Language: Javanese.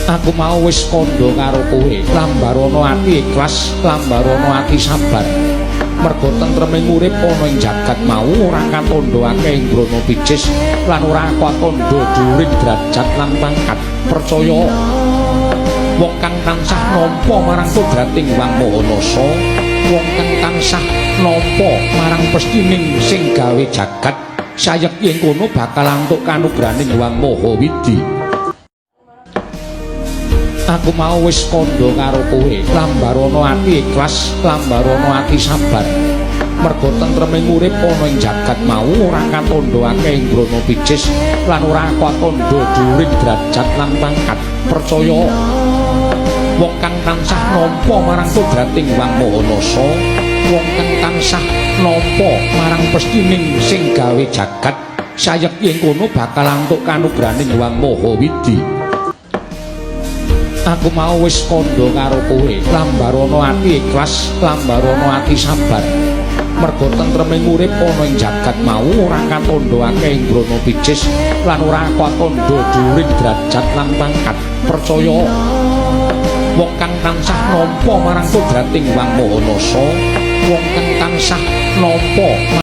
Aku mau wis kandha karo kowe, lambarana ati ikhlas, lambarana ati sabar. Merga tentreming urip ana ing jagat mau ora katandha akeh ing brana picis lan ora katandha dhuwuring derajat lan pangkat. Percaya, wong kang tansah nampa marang kodrating Wang Maha Nasa, wong kang tansah nampa marang pestining sing gawe jagat, sayekti ing kono bakal antuk kanugrahaning Wang Maha Widi. Aku mau wis kandha karo kowe, lambarana ati ikhlas, lambarana ati sabar. Merga tentreming urip ana ing jagat mau ora katandha akeh ing brana picis lan ora katandha dhuwuring derajat lan pangkat. Percaya, wong kang tansah nampa marang kodrating Wang Maha Nasa, wong kang tansah nampa marang pestining sing gawe jagat, sayekti ing kono bakal antuk kanugrahaning Wang Maha Widi. Aku mau wis kandha karo kowe, lambarana ati ikhlas, lambarana ati sabar. Merga tentreming urip ana ing jagat mau ora katandha akeh ing brana picis lan ora katandha dhuwuring derajat lan pangkat. Percaya, wong kang tansah nampa marang kodrating Wang Maha Nasa, wong kang tansah nampa